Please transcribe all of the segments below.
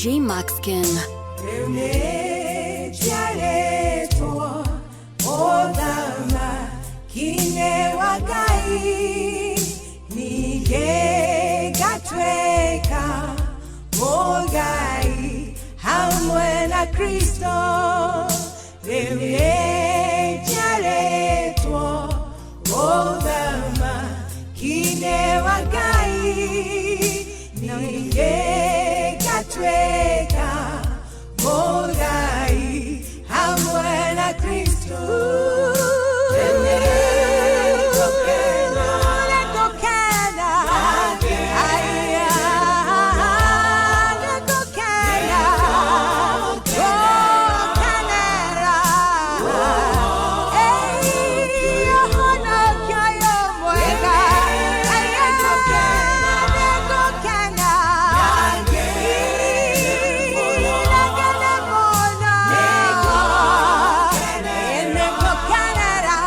DJ Maxkin. Rĩu nĩnjiarĩtwo mũthamaki-inĩ wa Ngai, ningĩ ngatuĩka mũgai hamwe na Kristo. Rĩu nĩnjiarĩtwo mũthamaki-inĩ wa Ngai, ningĩ ngatuĩka mũgai hamwe na Kristo. Nĩngũkena, nĩngũkena, aya, nĩngũkena, ngũkenera. Ei, ũhonokio ũyũ mwega, aya, nĩngũkena, nĩngene mũno, nĩngũkenera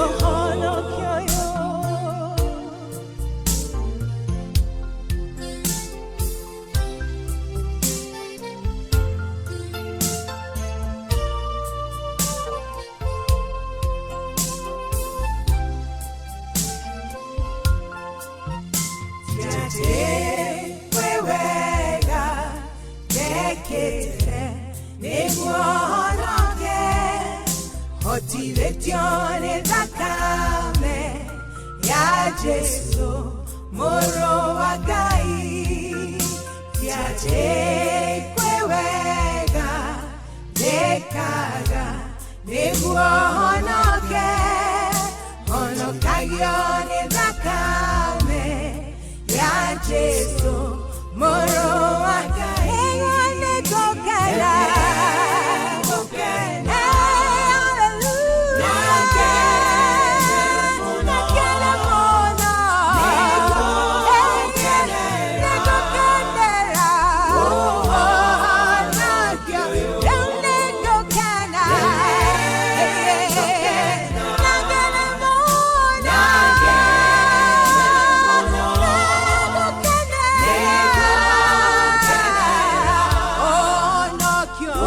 ũhonokio ũyũ. Kwĩ wega ndekĩte nĩguo honoke, hotithĩtio nĩ thakame ya Jesũ mũrũ wa Ngai. Ti atĩ kwĩ wega ndĩkaga nĩguo honoke, honokagio nĩ thakame ya Jesũ mũrũ wa Ngai. Nĩngũkena, nĩngũkena, nĩngũkena mũno, nĩngũkenera ũhonokio. Rĩu nĩngũkena, nĩngũkena mũno, nĩngũkenera ũhonokio.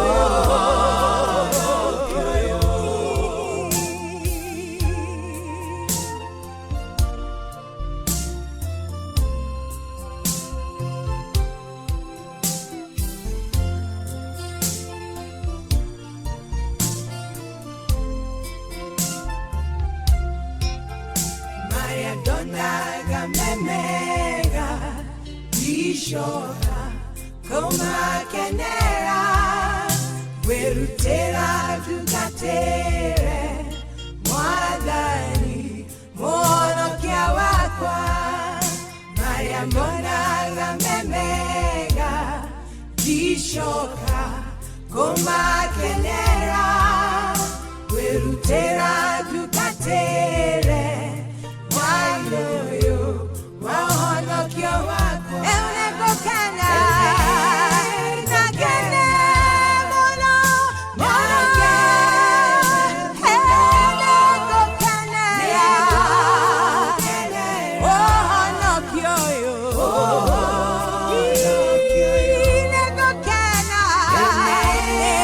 Marĩa ndonaga me mega ndicoka kũmakenera, ngwĩrutĩra ndungatĩre Mwathani mũhonokia wakwa. Marĩa ndonaga me mega ndicoka kũmakenera, ngwĩrutĩra ndungatĩre Mwathani ũyũ wa ũhonokio wakwa. Rĩu nĩngũkena, nĩngene mũno, mũno, nĩngũkenera ũhonokio ũyũ. Nĩngũkena,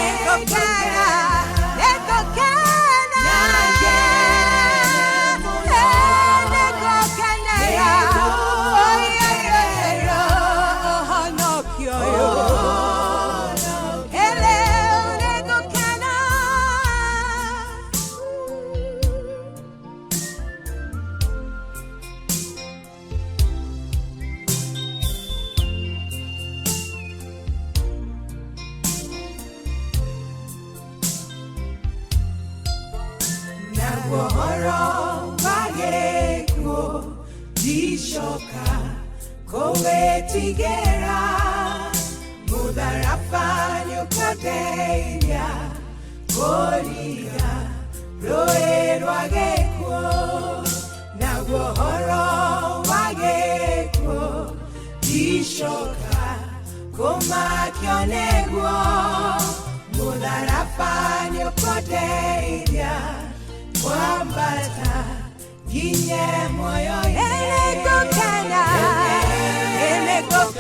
nĩngũkena, nĩngũkena, nĩngũkenera ũhonokio ũyũ. Rĩu nĩngũkena. Naguo ũhoro wa gĩkuũ ndicoka kũwĩtigĩra, mũtharaba nĩũkũndeithia kũringa rũĩ rwa gĩkuũ. Naguo ũhoro wa gĩkuũ ndicoka kũmakio nĩguo, mũtharaba nĩũkũndeithia kwambata nginye muoyo-inĩ. Nĩngũkena, nĩngũkena.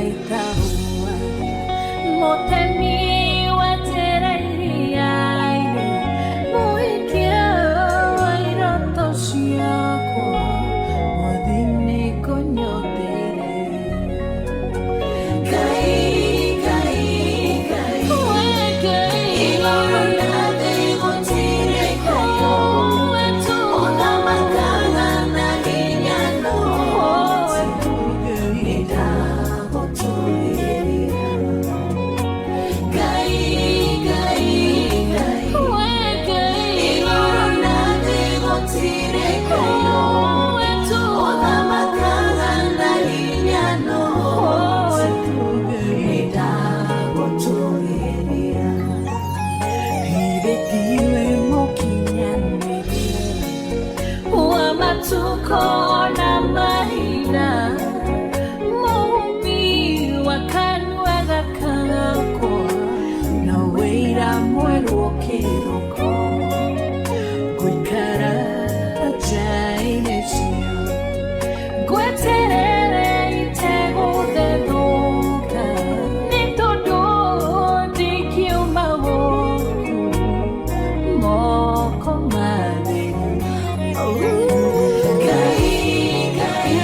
Itaua Motemi wa iria-inĩ Mũhikia wa iroto ciakwa Mwathi nĩngũnyoteire Ngai, Ngai, Ngai We Ngai Igũrũ na thĩ gũtirĩ kayũ Ũthamakaga na hinya na ũhoti Nĩndagũtũũgĩria Ngai, Ngai, Ngai We Ngai Igũrũ na thĩ gũtirĩ kayũ Ũthamakaga na hinya na ũhoti Nĩndagũtũũgĩria Githĩ tiwe mũkinyanĩria wa matukũ na mahinda Mũũmbi wa kanua gaka gakwa na wĩra mwerũ kĩroko ngũikara nja-inĩ cio ngweterere itegũthethũka nĩ tondũ ndingiuma gũkũ moko matheri Ngai, Ngai,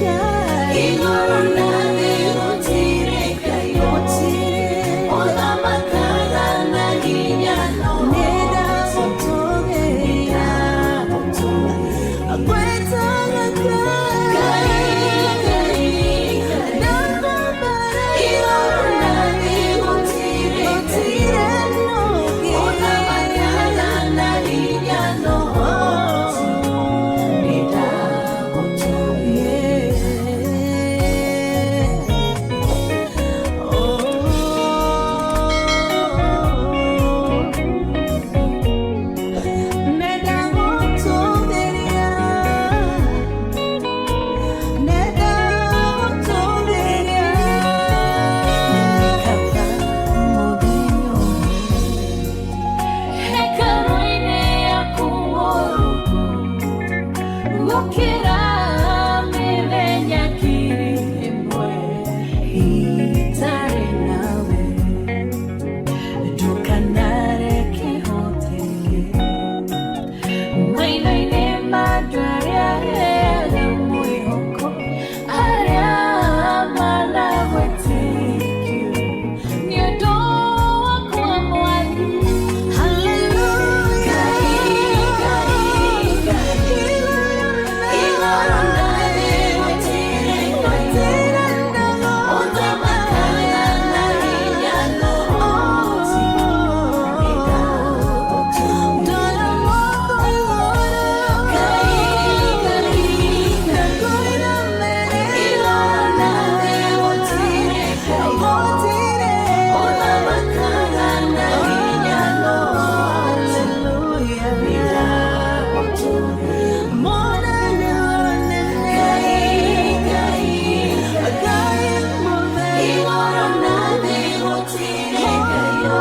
Ngai, Igũrũ na thĩ gũtirĩ kayũ Ũthamakaga na hinya na ũhoti Nĩndagũtũũgĩria Ngai, Ngai, Ngai, Igũrũ na thĩ gũtirĩ kayũ Ũthamakaga na hinya na ũhoti Nĩndagũtũũgĩria Nĩ kaba mũthenya ũmwe hekarũ-inĩ yaku mũrungu gũkĩra mĩthenya ngiri ĩmwe itarĩ nawe ndũkanareke hoteke maitho-inĩ ma andũ arĩa heaga mwĩhoko arĩa managwĩtĩkia nĩ ũndũ wakwa Mwathi Ngai, Ngai, Ngai, Igũrũ na thĩ gũtirĩ kayũ Ũthamakaga na hinya na ũhoti Nĩndagũtũũgĩria Ngai, Ngai, Ngai, Igũrũ na thĩ gũtirĩ kayũ Ũthamakaga na hinya na ũhoti Nĩndagũtũũgĩria Ngai, Ngai, Ngai, Igũrũ na thĩ gũtirĩ kayũ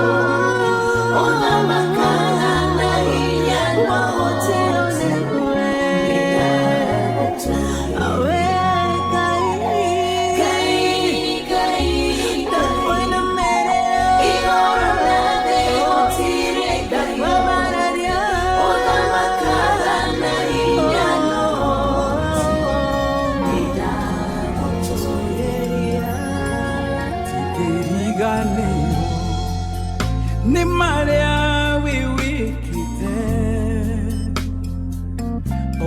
Ũthamakaga na hinya na ũhoti Nĩndagũtũũgĩria Ngai, Ngai, Ngai, Igũrũ na thĩ gũtirĩ kayũ Ũthamakaga na hinya na ũhoti Nĩndagũtũũgĩria Kĩriganĩro nĩ marĩa wĩwĩkĩte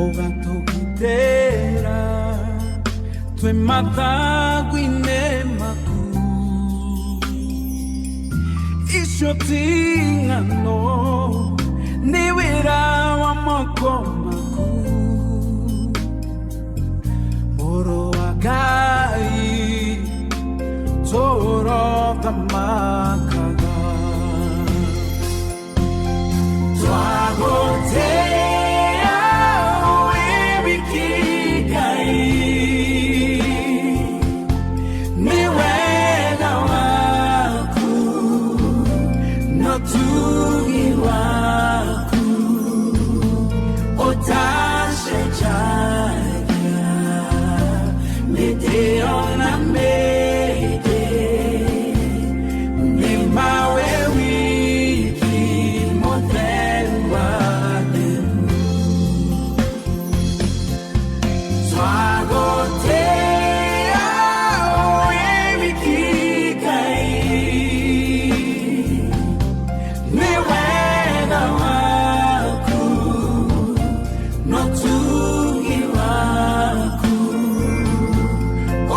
ũgatũgitĩra twĩ mathagu-inĩ maku icio ti ng'ano nĩ wĩra wa moko maku Mũrũ wa Ngai tũrothamakaga Twagũtĩĩa wĩ wiki Ngai nĩ wega waku na ũtugi waku ũtacenjagia mĩthĩ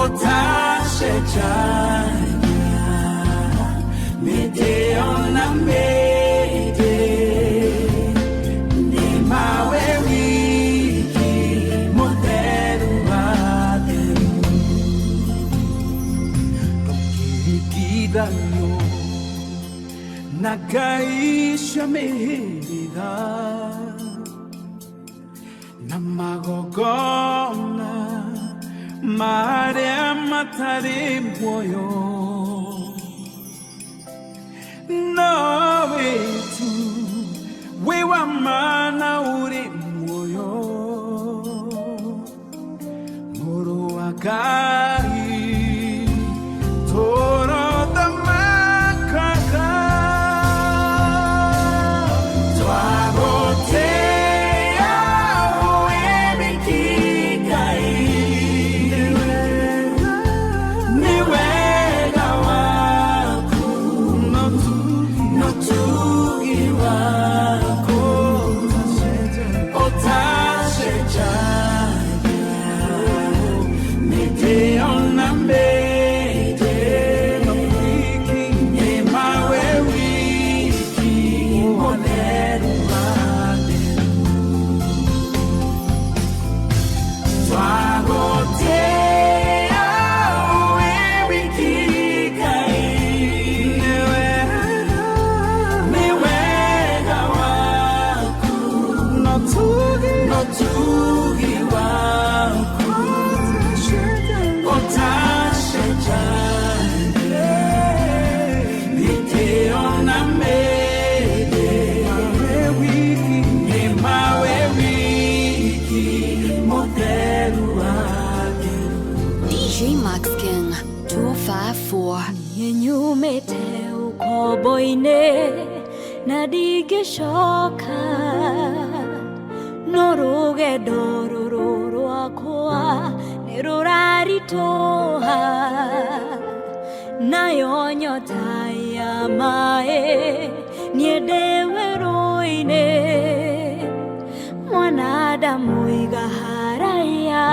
Otashechanya Medeona mede Nimawe wiki Mutheru watheru Ndũngĩringithanio na ngai cia mĩhĩrĩga na magongona marĩa matarĩ muoyo nowe tu wĩ wa mana ũrĩ muoyo mũrũ wa Ngai tũrothamakaga twagũtĩĩa wĩ wiki Ngai nĩ wega waku n'ũtugi waku ũtacenjagia mĩtĩ ona mĩtĩ nĩmawe wiki mũtheru wa theru twagũtĩĩa wĩ wiki Ngai nĩ wega waku n'ũtugi waku ũtacenjagia mĩtĩ ona mĩtĩ nĩmawe wiki mũtheru wa theru DJ Max King 254. Niĩ nyumĩte ũkombo-inĩ na ndingĩcoka no rũgendo rũrũ rwakwa nĩ rũraritũha nayo nyota ya maĩ niĩ ndĩ werũ-inĩ mwana ndamũiga haraya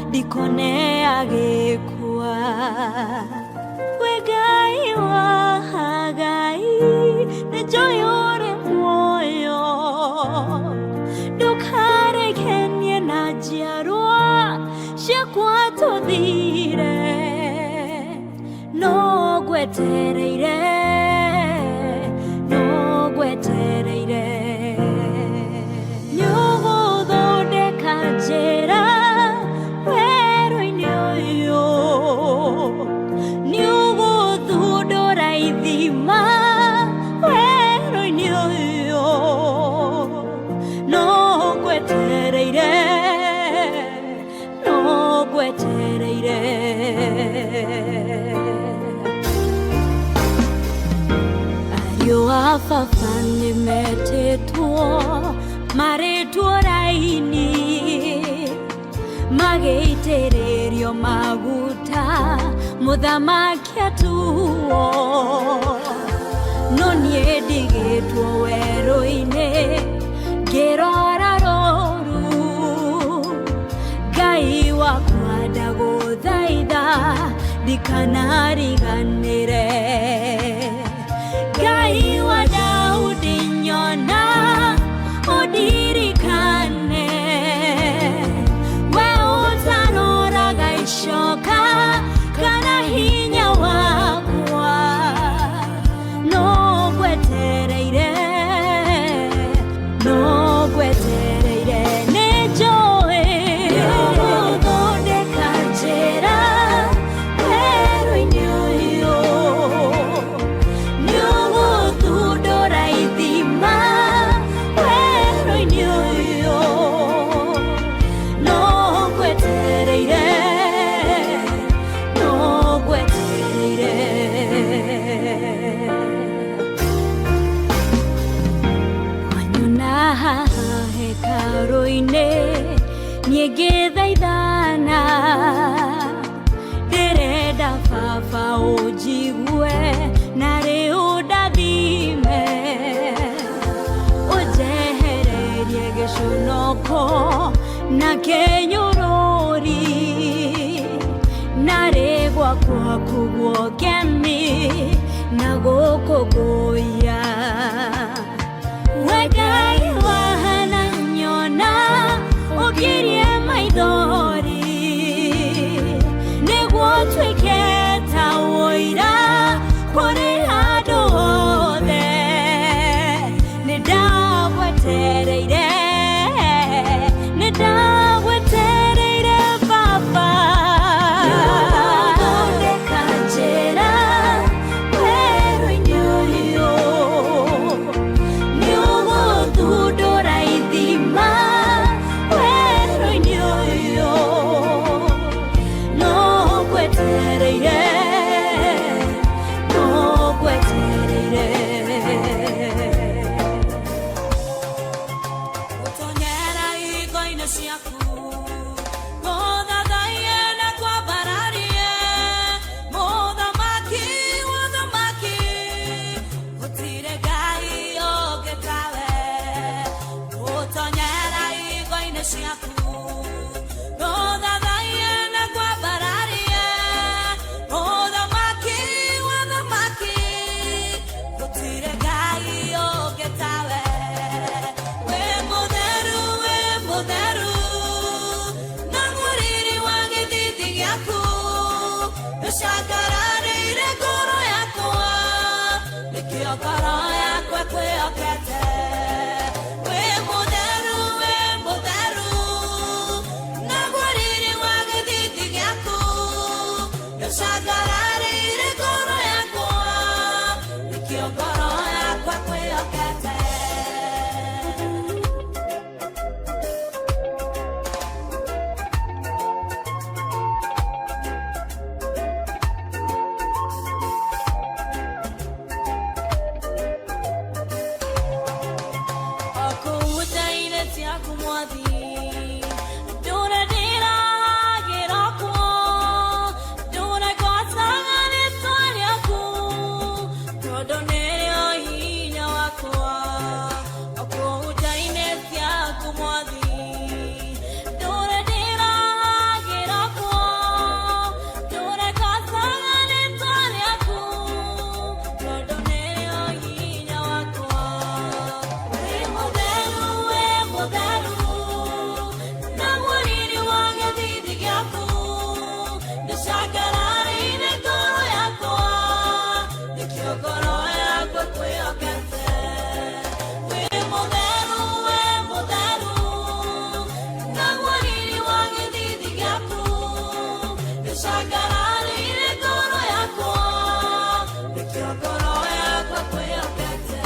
ndikone agĩkua we Ngai wa Ngai nĩ njũĩ ũrĩ muoyo ndũkarekenie na njiarwa ciakwa tũthire no ngwetereire no ngwetereire nĩũgũthondeka njĩra werũ-inĩ ũyũ nĩũgũthundũra ithima werũ-inĩ ũyũ no ngwetereire no ngwetereire ariũ a baba nĩmetĩtwo marĩtwo raini magĩitĩrĩrio maguta mũthamaki atuo no niĩ ndigĩtwo werũ-inĩ ngĩrora rũru Ngai wakwa ndagũthaitha ndikanariganĩre Ngai wa Daudi nyona ũndirikane we ũtaroraga icoka kana hinya wakwa no ngwetereire no ngwetereire nĩ njũĩ nĩũgũthondeka njĩra werũ-inĩ ũyũ nĩũgũthundũra ithima werũ-inĩ ũyũ no ngwetereire no ngwetereire wanyona haha hekarũ-inĩ niĩ ngĩthaithana ndĩrenda baba ũnjigue na rĩu ndathime ũnjehererie gĩconoko na kĩnyũrũri na Narĩ gwakwa kuguo ngemi na gũkũngũiya. We Ngai wahana nyona ũngirie maithori, nĩguo tuĩke ta ũira kũrĩ andũ othe. Nĩndagwetereire, nĩndagwetereire Baba. Nĩũgũthondeka njĩra werũ-inĩ ũyũ, nĩũgũthundũra ithima werũ-inĩ ũyũ. No ngwetereire, no ngwetereire. Gũtonyera ihingo-inĩ ciaku, gũthathaiye na kwambararie Mũthamaki wa athamaki, gũtirĩ Ngai ũngĩ tawe. Gũtonyera ihingo-inĩ ciaku, gũthathaiye na kwambararie Mũthamaki wa athamaki, gũtirĩ Ngai ũngĩ tawe. Wĩ mũtheru, wĩ mũtheru, na mũriri wa gĩthithi gĩaku nĩũcangararĩire ngoro yakwa, nĩkĩo ngoro yakwa ĩkwĩhokete. Wĩ mũtheru, wĩ mũtheru, na mũriri wa gĩthithi gĩaku nĩũcangararĩire ngoro yakwa, nĩkĩo ngoro yakwa ĩkwĩhokete. Okũhutaine ciaku mwathi, ndũre ndĩrahagĩra kuo, ndũre ngwacaga rĩtwa rĩaku, tondũ nĩrĩo hinya wakwa. Okũhutaine ciaku mwathi, ndũre ndĩrahagĩra kuo, ndũre ngwacaga rĩtwa rĩaku, tondũ nĩrĩo hinya wakwa. Wĩ mũtheru, wĩ mũtheru, na mũriri wa gĩthithi gĩaku nĩũcangararĩire ngoro yakwa, nĩkĩo ngoro yakwa ĩkwĩhokete. Wĩ mũtheru, wĩ mũtheru, na mũriri wa gĩthithi gĩaku nĩũcangararĩire ngoro yakwa, nĩkĩo ngoro yakwa ĩkwĩhokete.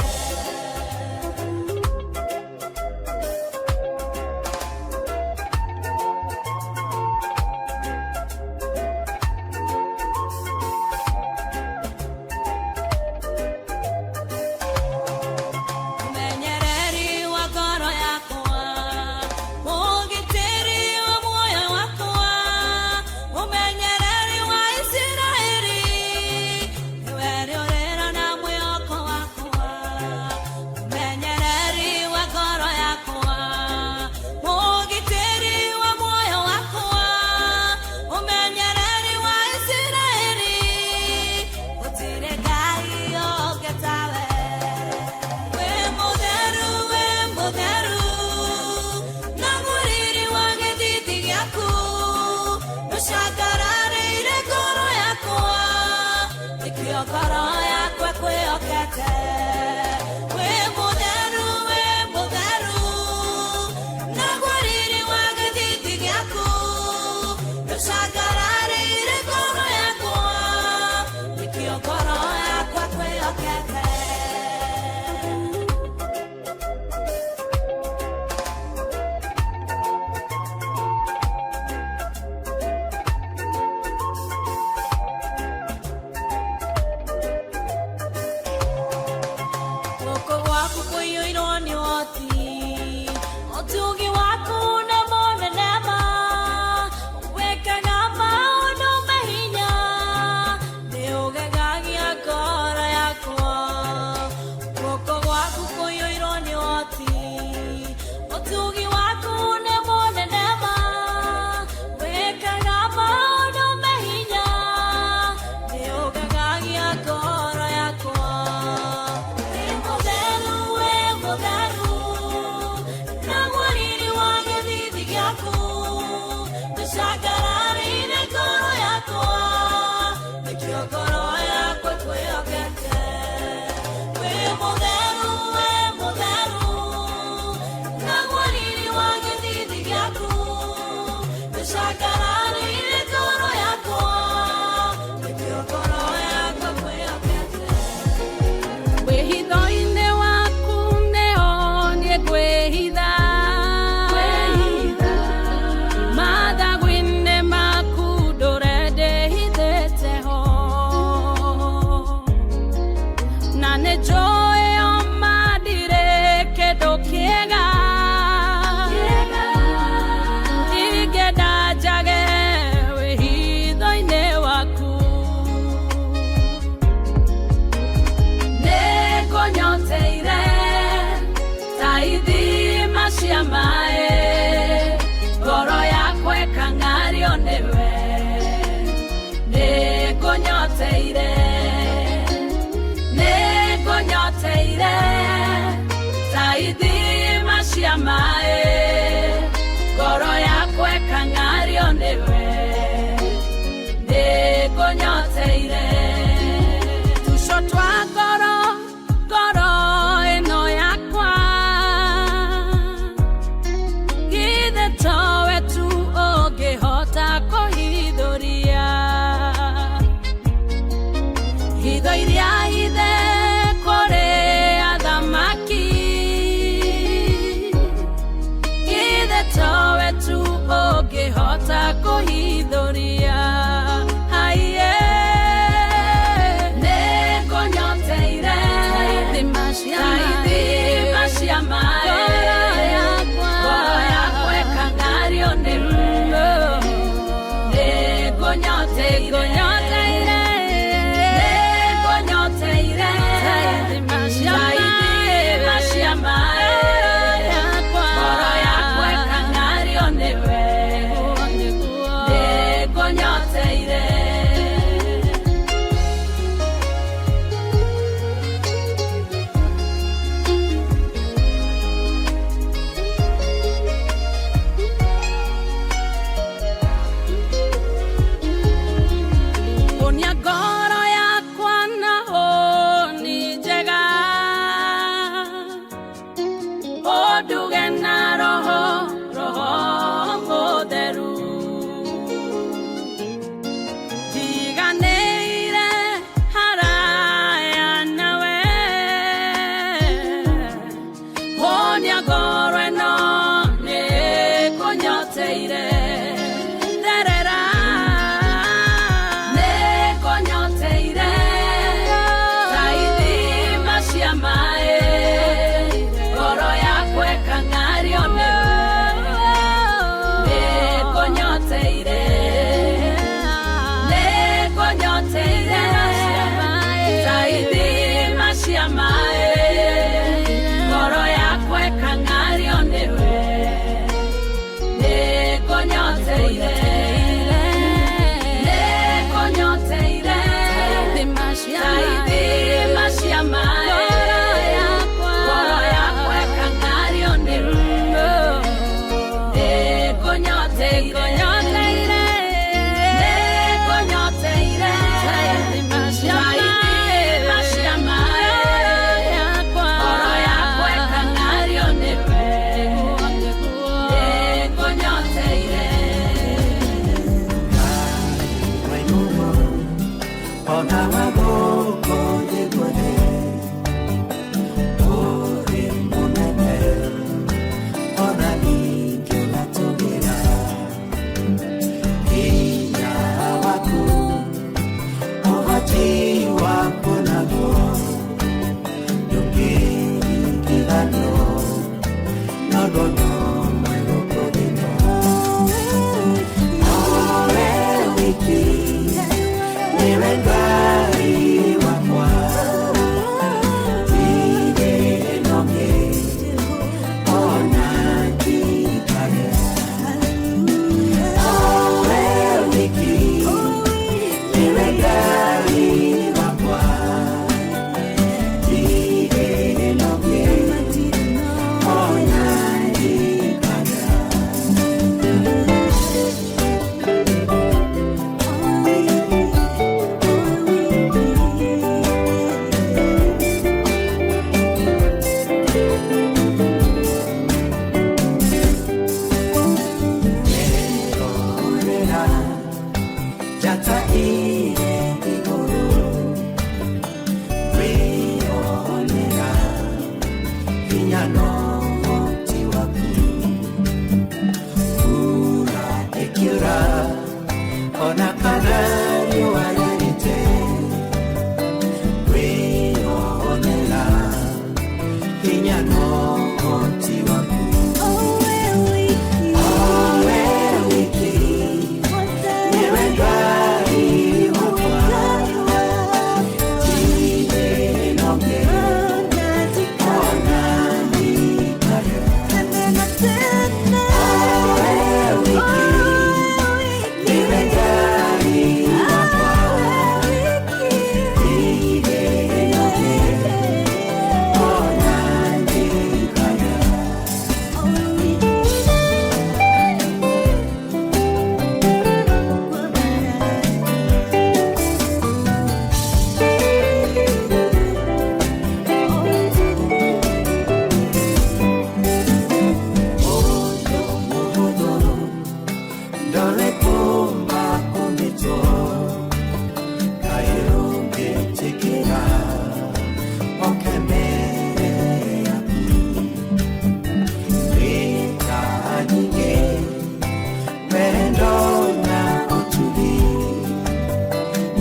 Ũmenyereri wa ngoro yakwa, mũgitĩri wa muoyo wakwa, ũmenyereri wa Isiraeli, nĩwe rĩũrĩro na mwĩhoko wakwa. Ũmenyereri wa ngoro yakwa, mũgitĩri wa muoyo wakwa, ũmenyereri wa Isiraeli, gũtirĩ Ngai ũngĩ tawe. Wĩ mũtheru, wĩ mũtheru, na mũriri wa gĩthithi gĩaku nĩũcangararĩire ngoro yakwa, nĩkĩo ngoro yakwa ĩkwĩhokete. Wĩ mũtheru, wĩ mũtheru, na mũriri wa gĩthithi gĩaku nĩũcangararĩire ngoro yakwa, nĩkĩo ngoro yakwa ĩkwĩhokete. Nĩngũnyoteire, nĩngũnyoteire ta ithima cia maĩ, ngoro yakwa ĩkang'ario nĩwe, nĩngũnyoteire. Tuco twa ngoro, ngoro ĩno yakwa, githĩ towe tu ũngĩhota kũhithũria hitho iria hithe kũrĩ athamaki, githĩ towe tu ũngĩhota kũhithũria. Haiye, nĩngũnyoteire ta ithima cia maĩ, ngoro yakwa ĩkang'ario nĩwe, nĩngũnyoteire, nĩngũnyoteire ta ithima cia maĩ, ngoro yakwa ĩkang'ario nĩwe, nĩngũnyoteire. Onia ngoro yakwa na hũni njega, ũnduge na roho, roho mũtheru, njiganĩire haraya nawe, honia ngoro ĩno nĩngũnyoteire. Therera, nĩngũnyoteire ta ithima cia maĩ, ngoro yakwa ĩkang'ario nĩwe, nĩngũnyoteire, nĩngũnyoteire ta ithima cia maĩ, ngoro yakwa ĩkang'ario nĩwe, nĩngũnyoteire, nĩngũnyoteire ta ithima cia maĩ, ngoro yakwa ĩkang'ario nĩwe, nĩngũnyoteire, nĩngũnyoteire ta ithima cia maĩ, ngoro yakwa ĩkang'ario nĩwe, nĩngũnyoteire. Ona wagũkũ njiguane, ũrĩ mũnene, ona ningĩ ũgatũgĩra. Hinya waku, ũhoti waku naguo, ndũngĩringithanio naguo no mwĩgũkũ thĩno. Nowe wiki, nĩwe Ngai wakwa, ndirĩ ĩno-ngĩ, ona ndikage. Nowe wiki, nĩwe Ngai wakwa, ndirĩ ĩno-ngĩ, ona ndikage. Oh.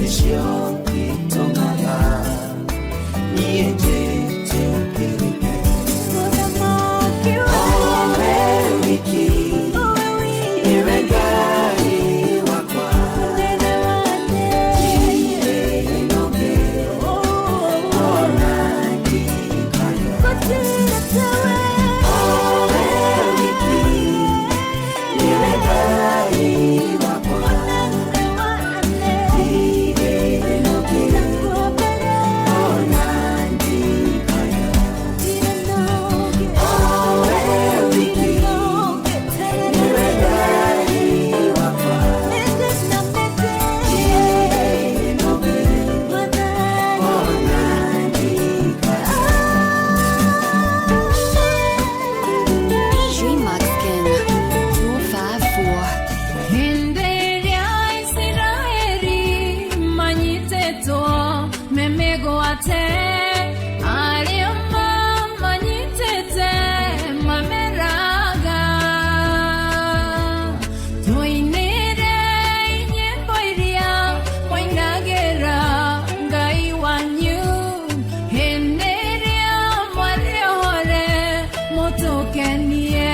Nĩcio itũmaga niĩ njĩtĩkĩrĩke. Owe wiki nĩwe Ngai wakwa, ndirĩ ũngĩ ona ndikaya. Owe wiki nĩwe Ngai wakwa, ndirĩ ũngĩ ona ndikaya. Owe wiki nĩwe Ngai wakwa, ndirĩ ũngĩ ona ndikaya. Dream Max King 254. Hĩndĩ ĩrĩa Isiraeli manyitĩtwo me mĩgwate, arĩa mamanyitĩte mameraga, tũinĩre nyĩmbo iria mwainagĩra Ngai wanyu, hĩndĩ ĩrĩa mwarĩ ohore mũtũkenie.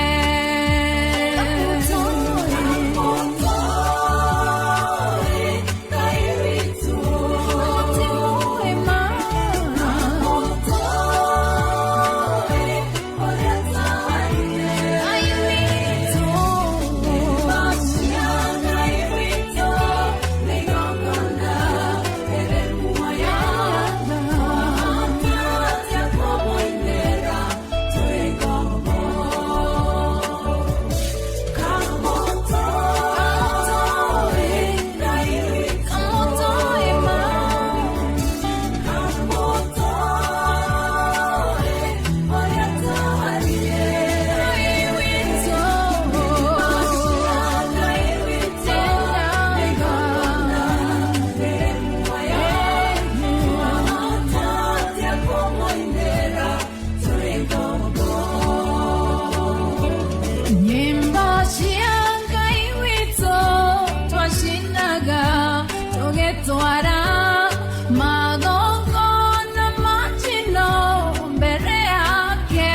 Nyĩmbo cia Ngai witũ twacinaga tũgĩtwara magongona ma njino mbere yake,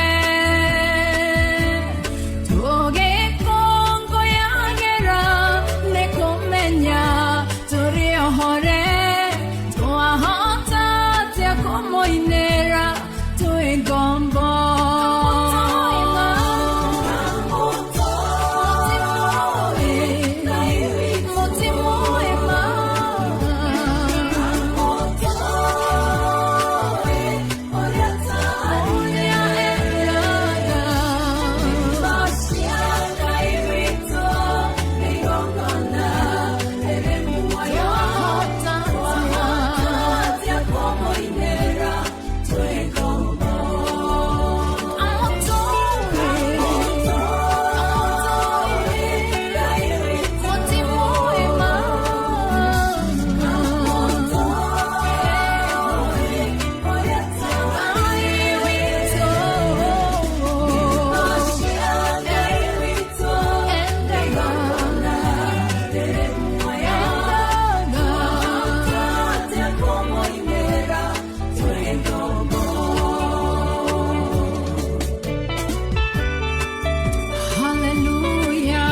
tũgĩkũngũyagĩra nĩ kũmenya tũrĩ ohore, twahota atĩa kũmũinĩra twĩ ngombo. Hallelujah.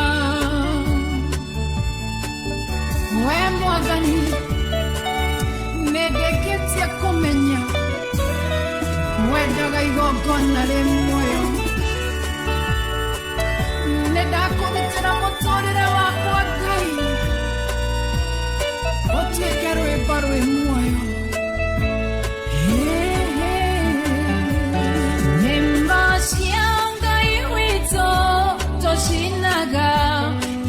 We Mwathani, nĩndĩkĩtie kũmenya wendaga igongona rĩ muoyo. Nĩndakũrutĩra mũtũrĩre wakwa Ngai, ũtuĩke rwĩmbo rwĩ muoyo. Nyĩmbo cia Ngai witũ tũcinaga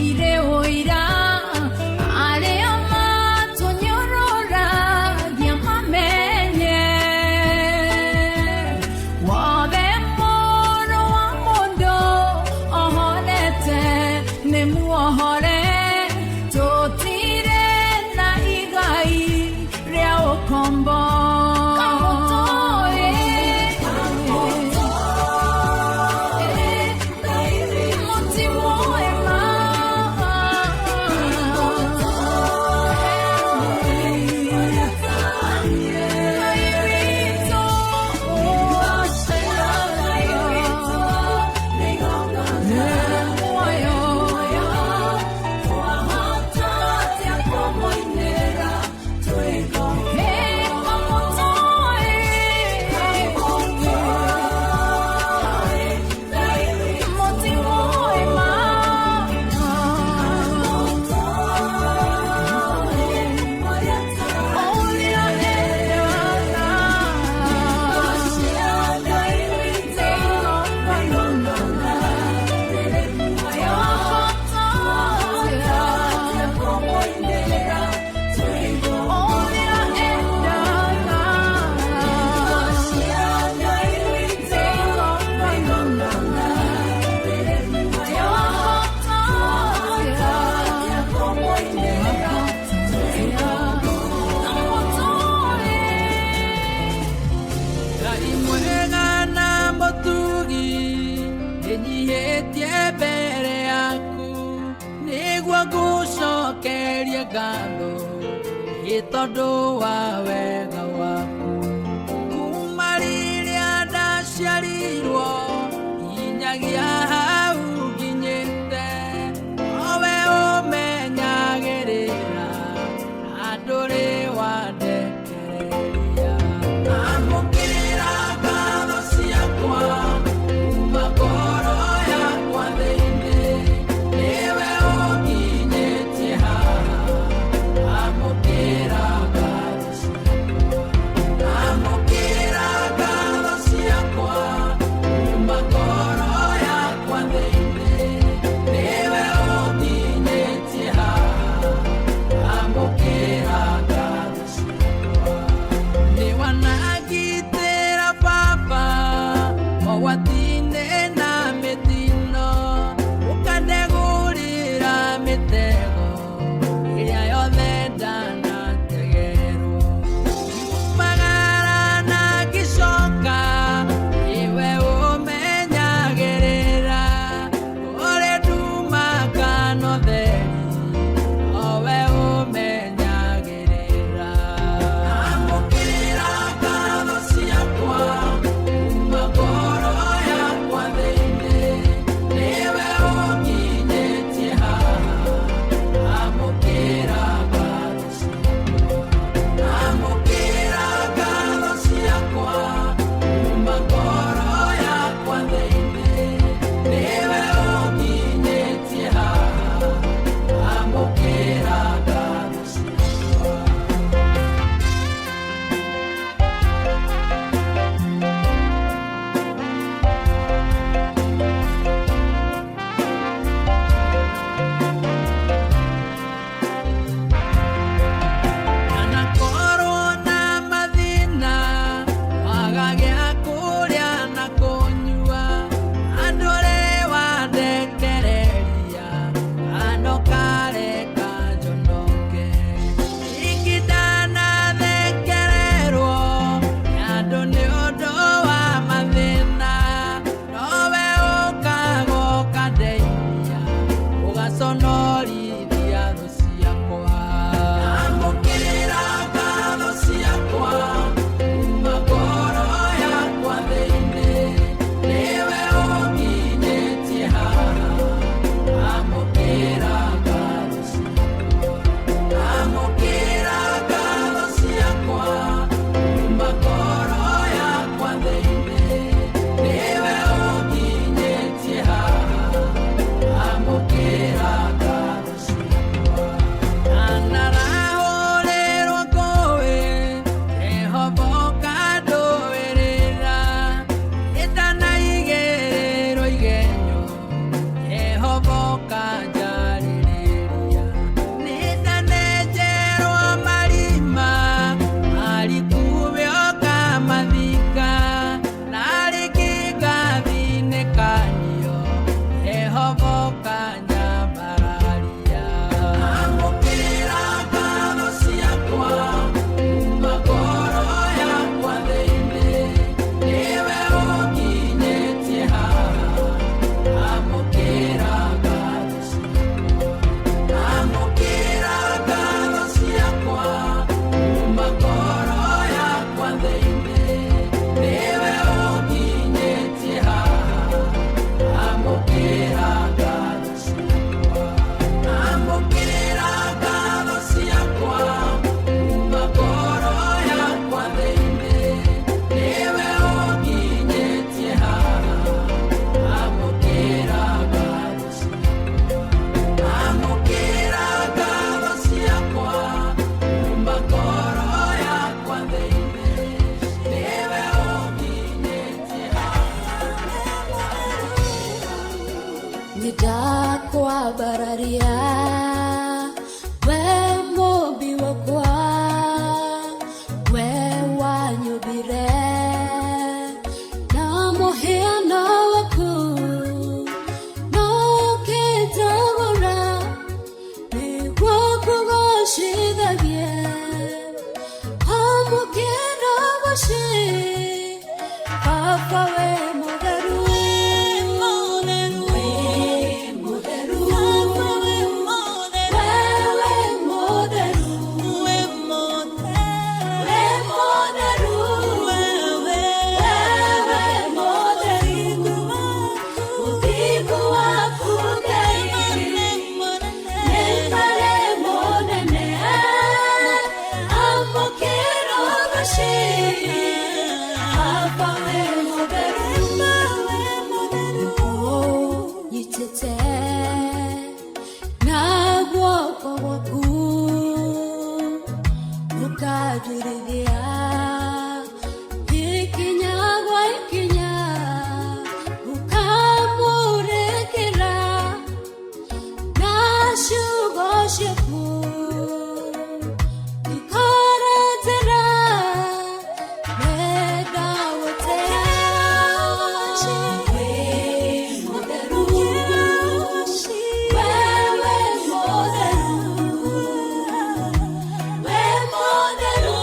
irĩ ũira, arĩa matũnyũrũragia mamenye wothe. Ngatho nĩ tondũ wa wega waku. Kuma rĩrĩa ndaciarirwo nginyagia hau nginyĩte, nowe ũmenyagĩrĩra na ndũrĩ wandekereria. Amũkĩra ngatho ciakwa kuma ngoro yakwa thĩinĩ, nĩwe ũnginyĩtie haha. Amũkĩra ngatho ciakwa. Ũgatwarithia ikinya gwa ikinya, ũkamũrĩkĩra na ciugo ciaku ikore njĩra menda gũtĩa. Wĩ mũtheru, wewe mũtheru, we mũtheru.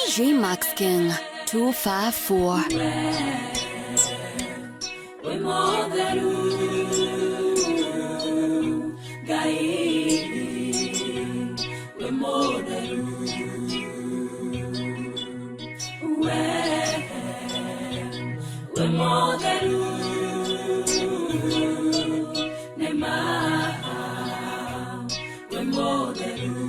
DJ Max King 254. Wĩ mũtheru Ngai, wĩ mũtheru we, wĩ mũtheru nĩ ma, wĩ mũtheru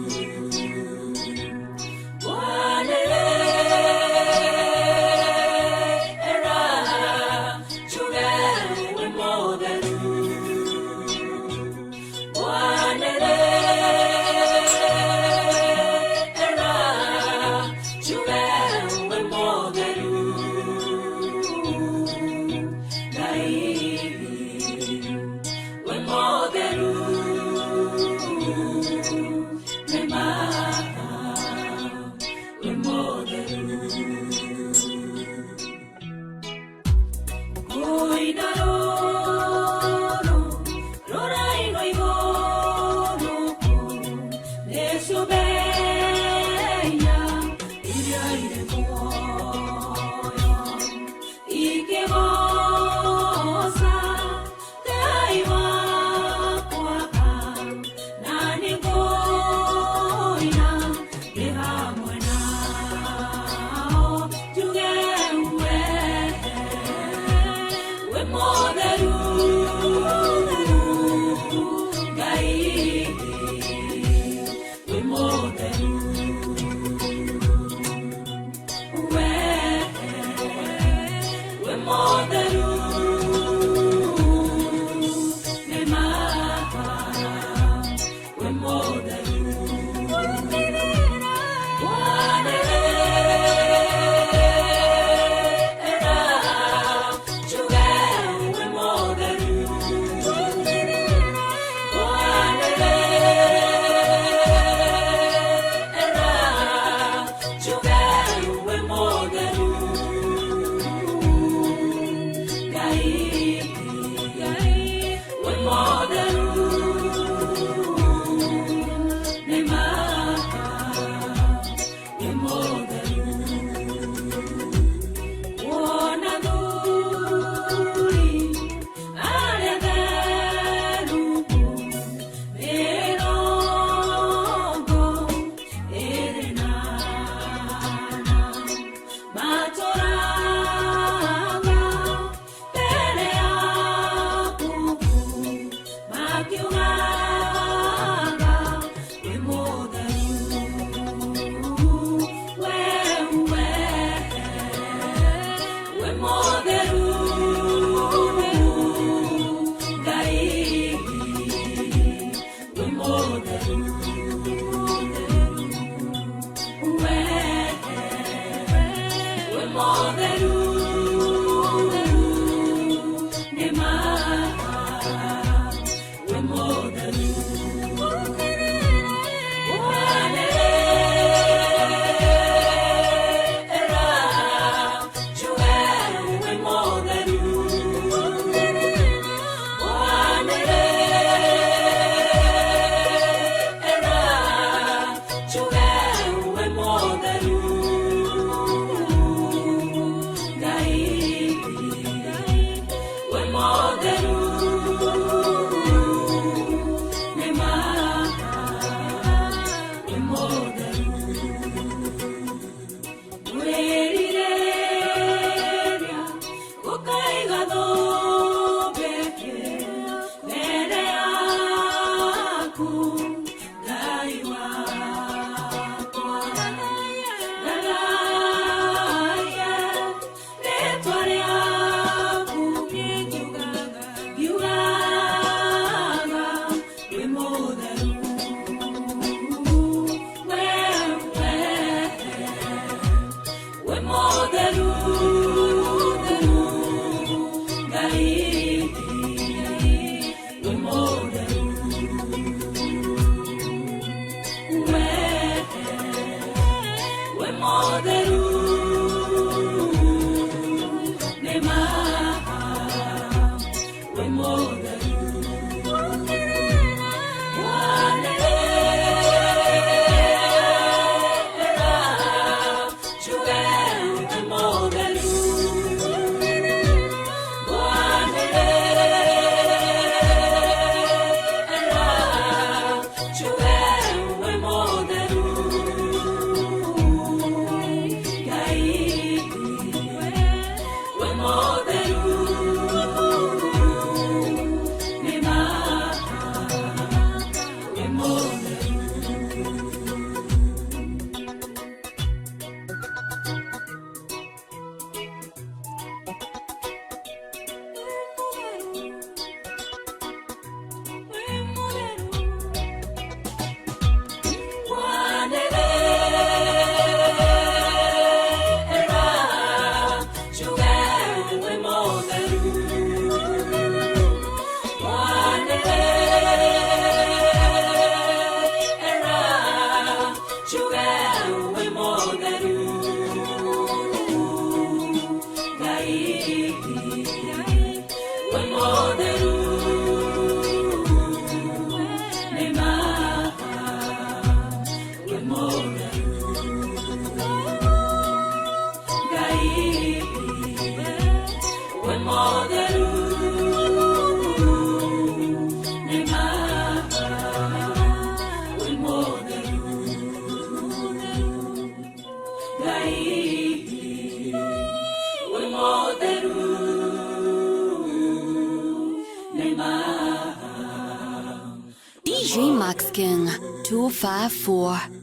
Ngai wĩ mũtheru nĩ ma. DJ Max King 254.